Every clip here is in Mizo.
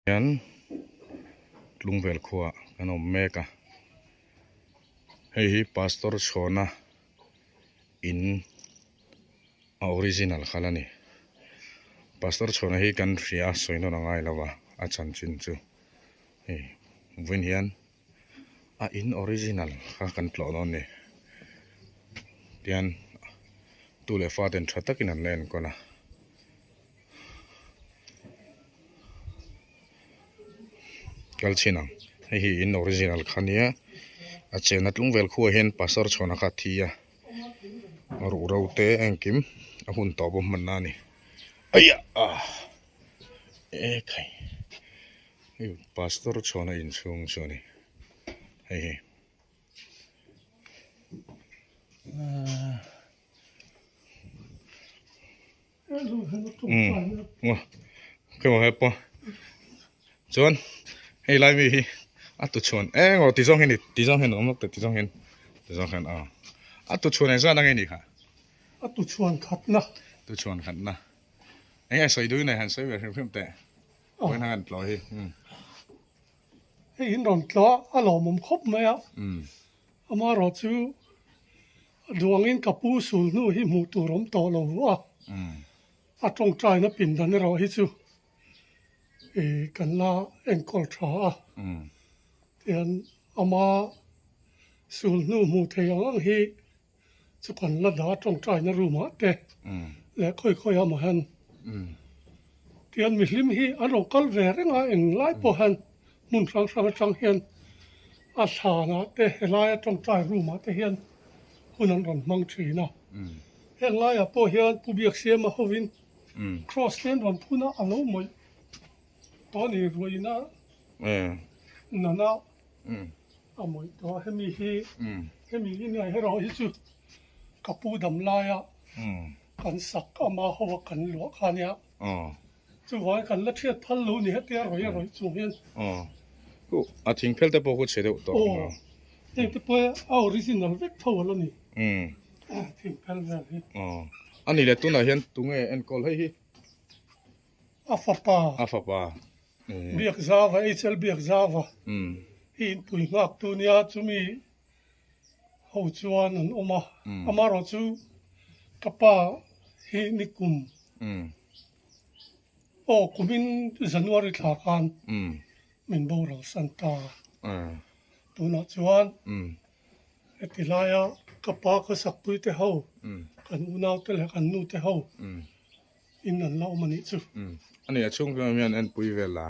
Hian Tlungvel khuaah kan awm mek a, hei hi Pastor Chhawna in a original kha la ni. Pastor Chhawna hi kan hria a sawi nawn a ngai lo va a chanchin chu hei vawiin hian a in original kha kan tlawh dawn a ni. Tihian tu leh fa ten tha takin an la enkawl a. Kal chhin ang hei hi in original kha nia a chenna tlung vel khuaah hian pastor chhuana kha a thi a ruh ro te engkim a hun tawh pawh hmanna a ni aiah ah ekhai hei pastor chhuana inchhung chu a ni hei hi ahh. Chuan hei lai mi hi a tu chhuan eng aw ti zawng hian ti zawng hian a awm lawk teh ti zawng hian ti zawng hian aw a tu chhuan eng zat ang nge ni kha a tu chhuan khatna tu chhuan khatna eng nge sawi duh in nei han sawi ve hrim hrim teh vawiin han tlawh hi hei in rawn tlawh a lawmawm khawp mai a amaherawh chu Duangin ka pu sul hnu hi hmuh tur awm tawh lo a, a tawngtaina pindan erawh hi chu kan la enkawl tha a, tihian ama sul hnu hmuh theih ang ang hi chu kan la dah a tawngtaina room ah te leh khawi khawi ah mah hian tihian mihlim hi an rawn kal ve reng a englai pawh hian hmun hrang hrang atang hian a thlanah te helaia tawngtai room ah te hian hun an rawn hmang thin a heng laiah pawh hian Pu Biaksiama hovin cross te an rawn phun a a lo mawih tawh a ni ruihna nana a mawih tawh a hemi hi hemi inah erawh hi chu ka pu dam laia kan sak ama hova kan luah kha ania. Chuvangin kan la thiat phal lo ni hetia rawih a rawih chung hian. Aw. Khu a thing phel te pawh khu chhe deuh tawh ang a. Aw. Heng te pawh a original vek tho a la ni. Umm. Thing phel vel hi. Aw. A nih leh tunah hian tunge enkawl hei hi? A fapa. A fapa. Biakzava, HL Biakzava. Umm. Hi inpui nghak tu nia chumi ho chuan an awm a. Amaherawh chu ka pa hi nikum. Aw kumin January thla khan min boral san ta. Tunah chuan heti laia ka pa khawsakpui te ho, kan unau te leh kan nu te ho in an la awm a nih chu. A ni a chhung veng hian enpui vel la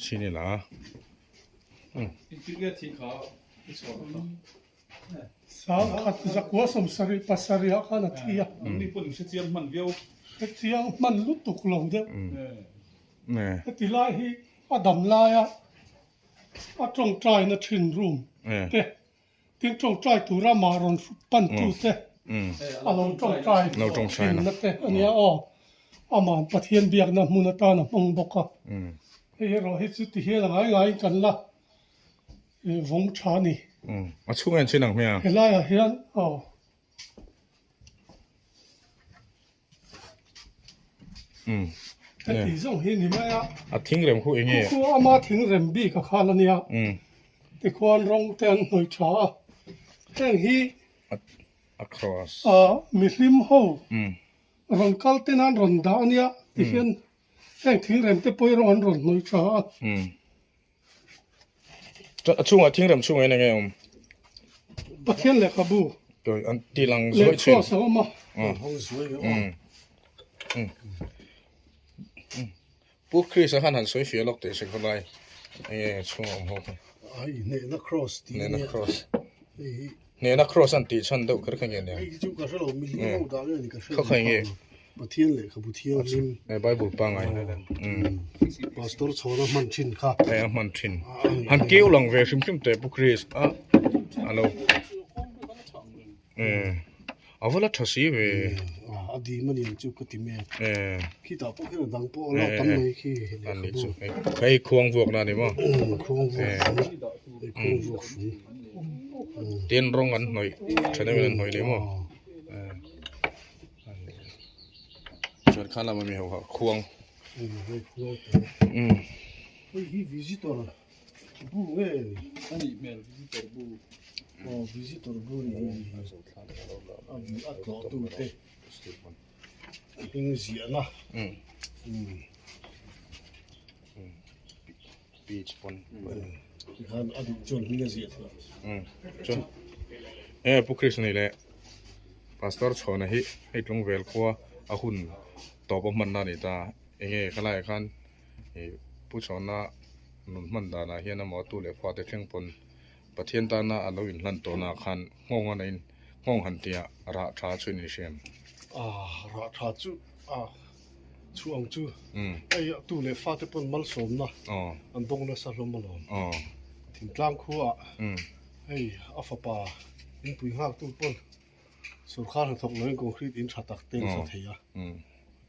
chhin ila. Sangkhat zakua sawmsarih pasarih ah khan a thi a. Ni pawh in hrechiang hman viau. Hrechiang hman lutuk lo deuh. Heti lai hi a dam laia a tawngtaina thin room te, tin tawngtai tura mah rawn pan tu te a lo tawngtai thinna te a nia aw. Amah Pathian biakna hmun atan a hmang bawk a. Hei erawh hi chu ti hian a ngai ngaiin kan la Vawng tha a ni. A chhung en chin ang hmel. Helaiah hian aw. Heti zawng hi ni mai a. A thingrem khu eng nge? Khu khu ama thingrem bik a khal a nia. Tikhuan rawng te an hnawih tha a. Heng hi a cross. Mihlim ho rawn kal ten an rawn dah a nia tihian heng thingrem te pawh hi rawng an rawn hnawih tha a. A chhungah thingrem chhungah hian enge awm? Pathian lehkhabu. Toi an ti lang zuai thin. Lehkhaw a awm a. Pu Chris a khan han sawi fiah lawk teh se khawlai enge chhungah awm ho kha. Ai hnehna cross tih nia. Hnehna cross. Hnehna cross an tih chhan deuh kher kha nge nia. Hei chu ka hre lo mi hlim ho dah nge ni ka hre lo. Kha kha nge. Pathian lehkhabu thianghlim. Eh Bible pangai. Pastor chhawna hman thin kha. Eh a hman thin. Han keu lang ve hrim hrim teh Pu Chris a alo. Eh a va la tha si ve. A dim a niang chu ka ti mek. Eh. Khitah pawh khian a dang pawh a la tam mai khi lehkhabu. Hei khuang vuak na ni maw? Khuang vuak fung. Khuang vuak fung. Tin rawng an hnawih tha deuhin an hnawih ni maw? Chuan khan lama mi ho kha khuang. Hei hi visitor bu nge ni? A nih hmel visitor bu. Aw visitor bu ni hi. A a tlawh tu te hming ziahna. Beach pawn. Tikhan a duh chuan hming a ziah theih. Chuan e Pu Krishna ni leh Pastor Chhawna hi hei tlungvel khua a hun tawp a hmanna a ni ta. Enge khalaiah khan ih Pu Chhawna nun hman danah hian amaw tu leh fate thleng pawn Pathian tana a lo inhlan tawhnaah khan nghawng a neiin nghawng han tia rah tha chu in hriam. Ah rah tha chu ah chu ang chu hei tu leh fate pawn malsawmna an bawng nasa hlawm alawm. Thingtlang khuaah hei a fapa inpui nghaktu pawn sorkar hnathawk loin concrete in tha tak te an sa thei a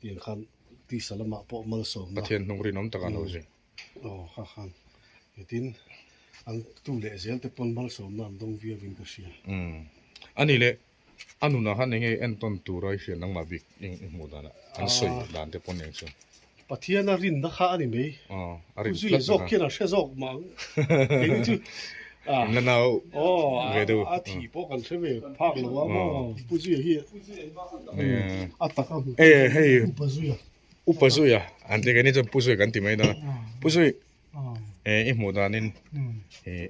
tiang khan tisa lamah pawh malsawmna. Pathian hnung rinawm takah lo zir. Aw kha khan tin an tu leh zel te pawn malsawmna an dawng viau in ka hria. Umm a ni leh a nunah khan enge entawn tura i hriat nangmah bik i hmuh danah an sawi dan te pawn eng chu. Pathian a rinna kha a ni mai. Aw a rin tlat na kha. Khuzuia zawk khian a hre zawk mah ang kei chu. In la nau ve deuh. Aw a thih pawh kan hre ve phak lo a maw Puzuia hi a tak a hmu. E hei. Upa Zuia. Upa Zuia an ti keini chuan Pu Zuia kan ti mai dawn a. Pu Zui eh i hmuh danin ih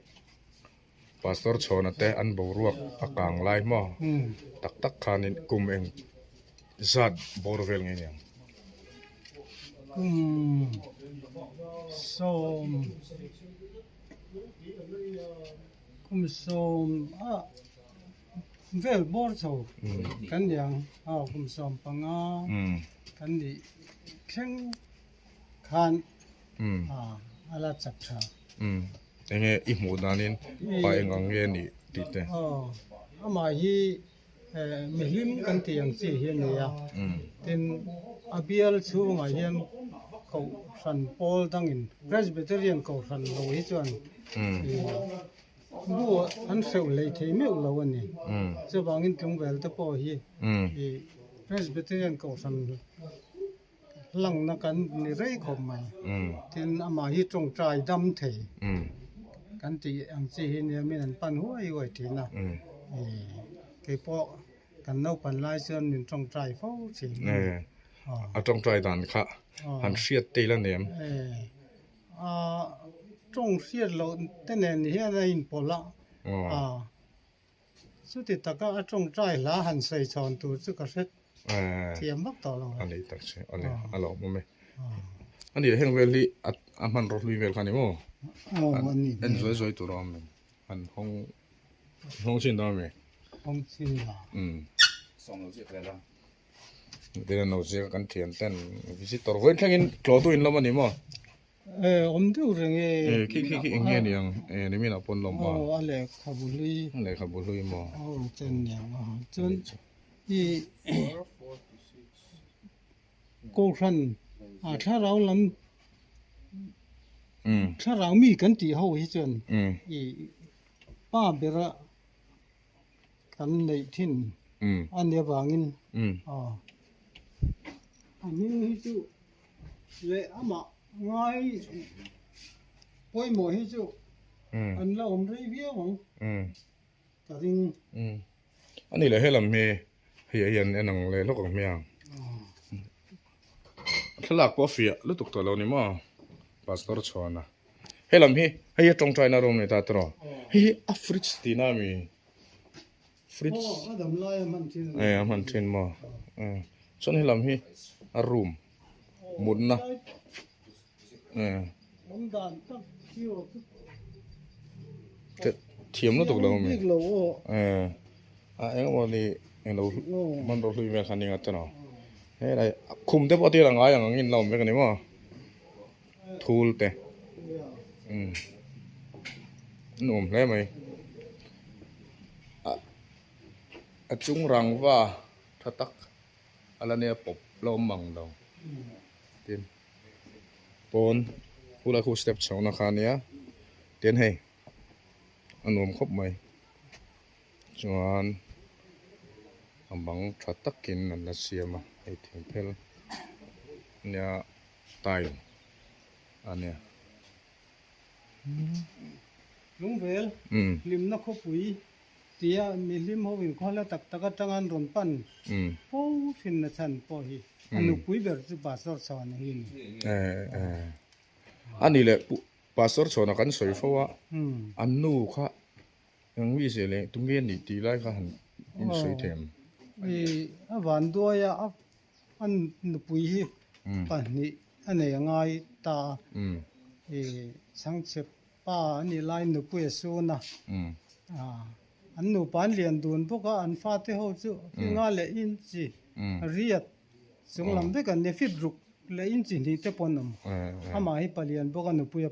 Pastor Chhawna te an boruak a kang lai maw tak tak khanin kum eng zat bawr vel nge niang? Kum sawm kum sawm a Vel bawr chho kan ni ang a kum 15 kan nih thleng khan a la chak tha. Enge i hmuh danin pa eng ang nge nih tih te. Aw amah hi mihlim kan tih ang chi hi a ni a, tin a bial chhungah hian kohhran pawl dangin Presbyterian kohhran lo hi chuan Bu an hreuh hlei thei meuh lo a ni. Chuvangin tlungvel te pawh hi ih Presbyterian kohhran langna kan ni rei khawp mai. Tin amah hi tawngtai dam thei kan tih ang chi hi nia min an pan huai huai thin a. Ih keipawh kan naupan lai chuan min tawngtai fo thin a ni. A tawngtai dan kha han hriat te ila nem. A tawng hriat loh te nen hian a inpawlh a, a chuti taka a tawngtai hla han sawi chhawn tur chu ka hre thiam vak tawh lo. A nei tak che, a nei, a lo awm e. A ni heng vel hi a hmanraw hlui vel kha a ni maw? Aw a ni. En zuai zuai tur a awm em? Han hawng hawng chin dawn ami? Hawng chin la. Umm. Sawm lo ziak vel a. Tin a no ziak kan thian ten visitor vawiin thlengin tlawh duh in lawm a ni maw? E awm deuh reng e. E khi khi khi eng nge ni ang e ni minah pawn lawm a. Aw a lehkhabu hlui. A lehkhabu hlui maw? Aw chen niang a chuan i Kohhran a thlarau lam thlarau mi kan tih ho hi chuan i pa bera kan neih thin a nih avangin aw a hming hi chu leh amah ngai pawimawh hi chu an la awm rei viau ang ka ring. A nih leh helam hi hei ah hian en ang leh hlawk ang hmiang thlalak pawh a fiah lutuk tawh lo ni maw pastor chhuana. Helam hi hei a tawngtaina room ni ta tawh hei hi a fridge tihna ami fridge e a hman thin maw chuan helam hi a room mutna e thiam lutuk lo ami e a engemaw ni englo hmanraw hlui vel kha ni nga tawh helai khum te pawh tir a ngai ang angin la awm vek a ni maw. Thul te umm nuam hle mai ah a chung rangva tha tak a la nia pawp la awm mang lo tin pawn khulai khu step chho na kha ania tin hei a nuam khawp mai chuan a bang tha takin an la siam a hei thing phel nia. Style a nia. Lungvel hlimna khawpui tia mihlim ho inkhawhla tak tak atanga an rawn pan fo thinna chhan pawh hi a nupui ber chu Pastor Chhuana hi a ni. A ni leh Pastor Chhuana kan sawi fo a, an nu kha eng mi zia leh tunge a nih tih lai kha han insawi thei ang. A vanduaia A nupui hi pahnih a nei a ngai ta a, i chhangchhe pa a nih laiin nupui a sun a, an nupa an lian dun bawk a, an fate ho chu nga leh inchi riat chung lam vek an nia, fit ruk leh inchi hnih te pawh an awm, amah hi palian bawk a nupui a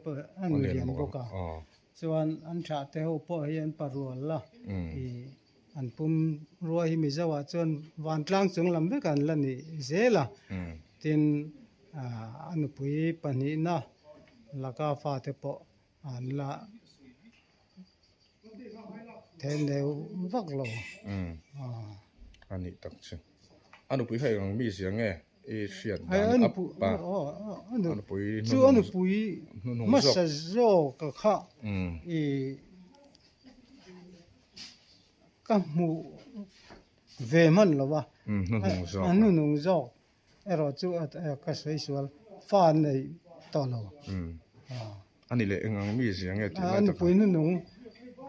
nulian bawk a, chuan an thlah te ho pawh hi an parual a, i. An pum rua hi Mizo ah chuan vantlang chung lam vek an la ni zel a, tin a nupui pahnihna laka fate pawh an la then deuh vak lo. A nih tak chu. A nupui kha eng ang mi zia nge i hriat dan a pa a nupui chu a nupui hmasa zawk kha i Ka hmuh ve hman lo a, a hnunung zawk erawh chu ka sawi sual fa an nei tawh lo. A ni leh eng ang mi zia nge tih lai tak a. A nupui hnunung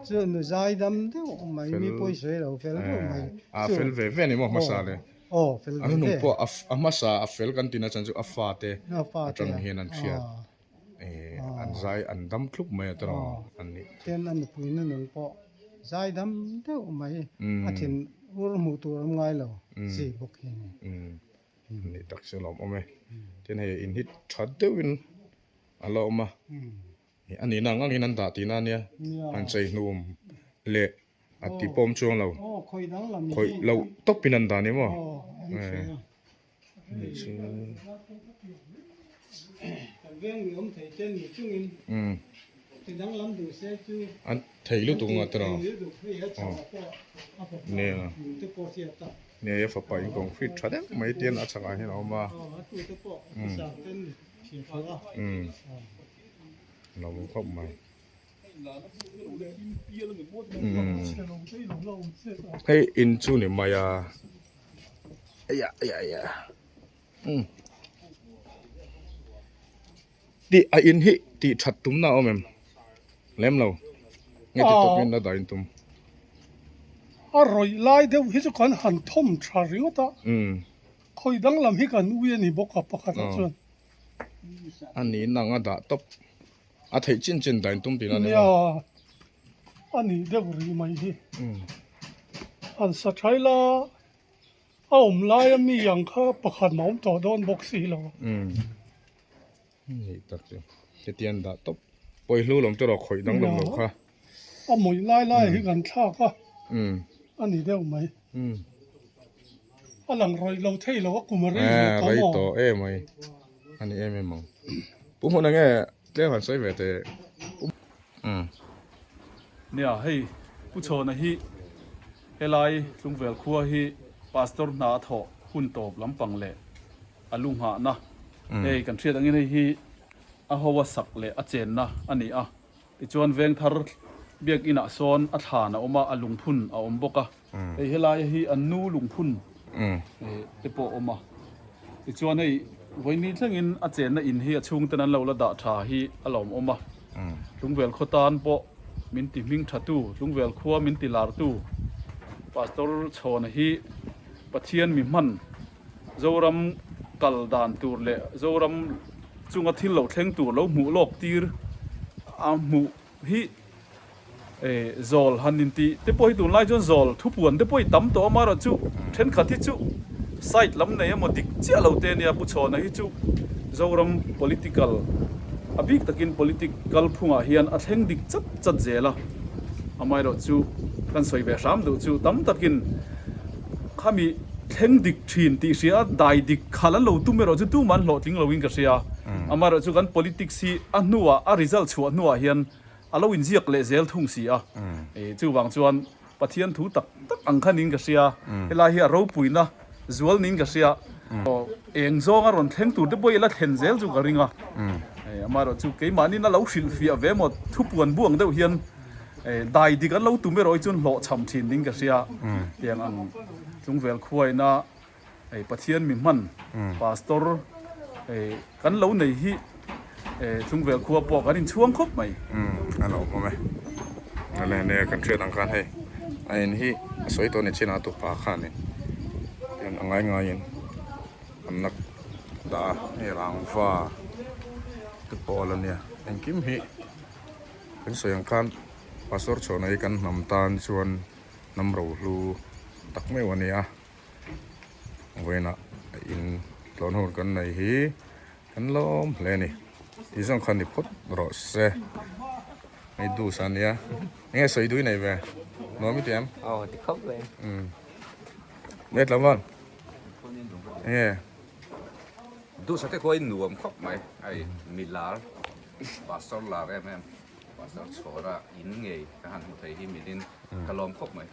chu nu zai dam deuh mai mi pawi sawi lo fel deuh mai. A fel ve ve a ni maw hmasa le. Aw fel ve ve. A hnunung pawh a hmasa a fel kan tih na chan chu a fate atang hian an hriat. An zai an dam thlup mai a tawrh an nih. Tin a nupui nunung pawh zai dam deuh mai a thin ur hmuh tur awm ngai lo chi bawk hi a ni. Ni tak chu lawm awm e. Tin hei in hi tha deuhin a la awm a, a nihna ang angin an dah tihna a nia, han chei hnum leh a ti pawm chuang lo, khawih loh tawpin an dah a ni maw? An thei lutuk ang a tiraw nia nia a fapa in concrete tha deuh mai te a chhakah hian a awm a lo khawp mai. Hei in chu ni mai a eia eia eia umm tih a in hi tih that tum na a awm em lem lo nge ti tawp in la dah in tum a rawih lai deuh hi chu kan han thawm tha ringawt a khawi dang lam hi kan ui a ni bawk a pakhat ah chuan a ni nang a dah tawp. A theih chin chin dain tum tihna a ni maw? Nia, a nih deuh rih mai hi. Han sa thail a, a awm laia mi ang kha pakhat mah awm tawh dawn bawk si lo. Nih tak chu, hetiang dah tawp pawi hlu lawm te rawh khawih dang lawm lo kha. A mawih lai lai hi kan thlak a, a ni deuh mai. A lang rawih lo thei lo a kum a rei ve tawh maw? Rei tawh em mai, a ni em em ang. Pu hmun enge tlem han sawi ve teh. Umm. Nia hei Pu Chhawna hi helai Tlungvel khua hi Pastor hna a thawh hun tawp lampang leh a lu nghahna hei kan hriat angin hei hi a ho a sak leh a chenna a ni a tichuan Vengthar biakinah sawn a thlan a awm a a lungphun a awm bawk a hei helai hi an nu lungphun te pawh a awm a tichuan hei vawiin thlengin a chenna in hi a chhungten an lo la dah tha hi a lawmawm a Tlungvel khaw tan pawh min ti hming tha tu Tlungvel khua min ti lar tu Pastor Chhawna hi Pathian mi hman Zoram kal dan tur leh Zoram chunga thil lo thleng tur lo hmuh lawk tir a hmuh hi Zawl han intih te pawh hi tunlai chuan zawl thupuan te pawh hi tam tawh a, amaherawhchu thenkhat hi chu side lam nei emaw dik chiah lo te ania Pu Chhawna hi chu Zoram political a bik takin politic kalphungah hian a thleng dik chat chat zel a, amaherawhchu kan sawi ve hram duh chu tam takin khami thleng dik thin tih hria a dai dik khal an lo tum erawh chu tumah an hlawhtling loin ka hria, amaherawhchu kan politics hi a hnuah a result chhuah hnuah hian A lo inziak leh zel thung si a, chuvang chuan Pathian thu tak tak ang khanin ka hria, helai hi a ropuina zual niin ka hria. Eng zawnga rawn thleng tur te pawh i la thlen zel chu ka ring a. Amaherawh chu keimahniin a lo hrilhfiah ve maw thupuan buang deuh hian dai dik an lo tum erawh hi chuan hlawhchham thin ding ka hria. Tiang ang Tlungvel khuaina Pathian mi hman Pastor kan lo nei hi Tlungvel khua pawh kan inchhuang khawp mai. A lo awm e. Awle nia kan hriat ang khan hei a in hi a sawi tawh ni chin a tupa khanin hian a ngai ngaiin an la dah a hei rangva te pawh a la nia engkim hi kan sawi ang khan pastor chhuahna hi kan hnam tan chuan hnam rohlu tak meuh a ni a. Vawiinah in tlawn hun kan nei hi kan lawm hle a ni tih zawng kha ni phawt rawh se hei dus a nia eng nge sawi dui nei ve nuam i ti em aw ti khawp mai umm nge tlangval eng nge dus a te khuain nuam khawp mai hei milar pastor lar em em pastor chhawra in ngei ka han hmu thei hi milin ka lawm khawp mai.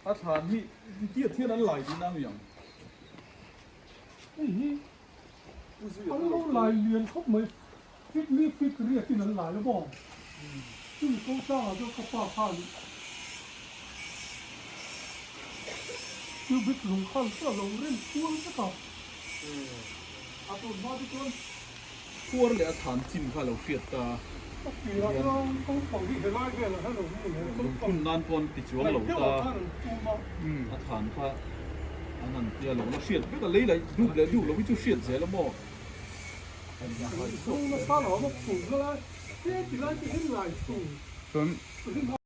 A thlan hi tiat hian an lai tihna ang ang. Hei hi an lo lai lian khawp mai. Fit ni fit riatin an lai a maw? Chumi ko tlangah chuan ka pa khan cubic lung khan chu a lo rem kual vek a. A tun hma te chuan Khuar leh a thlan chin kha a lo hriat ta. A tirah chuan kawngpang hi helai velah hian a awm lo. Lungphun nan pawn ti chuang lo ta. A thlan kha an han tia lo la hriat vek a, lei laih dup leh dup lo hi chu hriat zel a maw? Zung nasa lo a phul na lai, he ti lai te hian lai thung. Chuan.